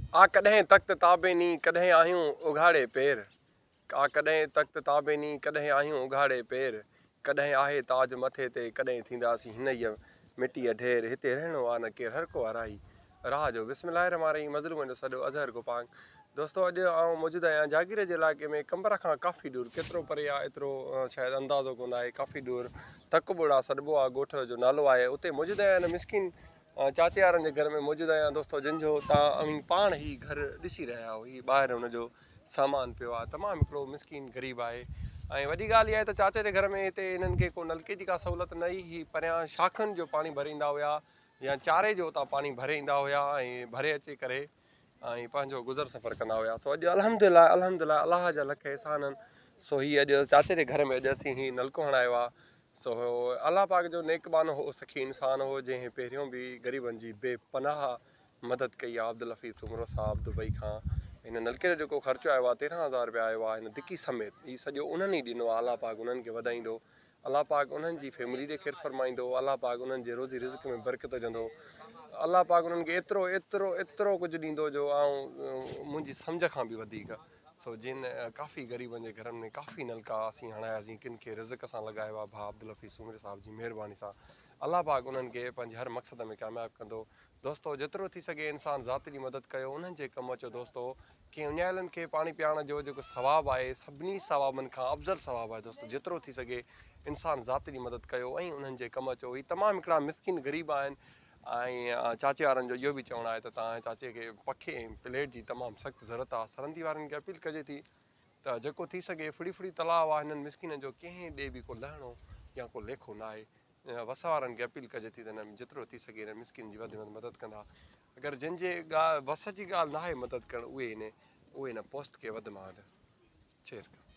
آ ڪڏهن تخت تابيني، ڪڏهن آهيون اگهاڙي پير. آ ڪڏهن تخت تابيني، ڪڏهن آهيون اگهاڙي پير. ڪڏهن آهي تاج مٿي تي، ڪڏهن ٿينداسين هن ئي مٽيء ڍير. هتي رهڻو آ نه ڪير، هر ڪو آ راهي راهه جو. بسم الله الرحمٰن الرحيم مظلومن جو سڏ اظهر گوپانگ. دوستو اڄ آئون موجود آهيان جاگير جي علائقي ۾ قمبر کان ڪافي ڏور ڪيترو پري آ ايترو شايد اندازو ڪونه آهي ڪافي ڏور تڪ ٻوڙا سڏبو آ ڳوٺ جو نالو آهي اتي موجود آهيان هن مسڪين چاچي وارن جي گهر ۾ موجود آهيان دوستو جن جو تان اوهين پاڻ هي گهر ڏسي رهيا آهيو هي ٻاهر هن جو سامان پيو آهي تمام هڪڙو مسڪين غريب آهي ۽ وڏي ڳالهه اها آهي ته چاچي جي گهر ۾ هتي هنن کي ڪو نلڪي جي ڪا سهولت نه هئي هي پريان شاخن جو پاڻي ڀري ايندا هيا يا چاري جو اتان پاڻي ڀري ايندا هيا ۽ ڀري اچي ڪري ۽ پنهنجو گذر سفر ڪندا هيا سو اڄ الحمد لله الحمد لله الله جا لک احسان آهن سو هي اڄ چاچي جي گهر ۾ اڄ اسين هي نلڪو هڻايو آهي سو الله پاڪ جو نيڪ ٻانهو هو، سخي انسان هو، جنهن پهريون به غريبن جي بي پناهه مدد ڪئي آ. عبدالحفيظ سومرو صاحب دبئي کان هن نلڪي جو جيڪو خرچ آيو آ 13,000 رپيا آيو آ هن دڪي سميت هي سڄو انهن ئي ڏنو آ الله پاڪ انهن کي وڌائيندو الله پاڪ انهن جي فيملي تي خير فرمائيندو الله پاڪ انهن جي روزي رزق ۾ برڪت وجهندو الله پاڪ انهن کي ايترو ايترو ايترو ڪجهه ڏيندو جو آئون منهنجي سمجهه کان به وڌيڪ. سو جن ڪافي غريبن جي گهرن ۾ ڪافي نلڪا اسين هڻاياسين ڪن کي رزق سان لڳايو آ ڀاء عبدالحفيظ سومري صاحب جي مهرباني سان الله پاڪ انهن کي پنهنجي هر مقصد ۾ ڪامياب ڪندو دوستو جيترو ٿي سگهي انسان ذات جي مدد ڪيو انهن جي ڪم اچو دوستو ڪنهن اڃايلن کي پاڻي پيارڻ جو جيڪو ثواب آهي سڀني ثوابن کان افضل ثواب آهي دوستو جيترو ٿي سگهي انسان ذات جي مدد ڪيو ۽ انهن جي ڪم اچو هي تمام هڪڙا مسڪين غريب آهن ۽ چاچي وارن جو اهو به چوڻ آهي ته توهان چاچي کي پکي ۽ پليٽ جي تمام سخت ضرورت آهي. سرندي وارن کي اپيل ڪجي ٿي ته جيڪو ٿي سگهي ڦڙي ڦڙي تلاء آهي هنن مسڪينن جو ڪنهن ڏي به ڪو لهڻو يا ڪو ليکو ناهي. وس وارن کي اپيل ڪجي ٿي ته هنن جيترو ٿي سگهي هنن مسڪينن جي وڌ ۾ وڌ مدد ڪندا. اگر جن جي وس جي ڳالهه ناهي مدد ڪرڻ اهي هن اهي هن پوسٽ کي وڌ مان وڌ شيئر ڪندا.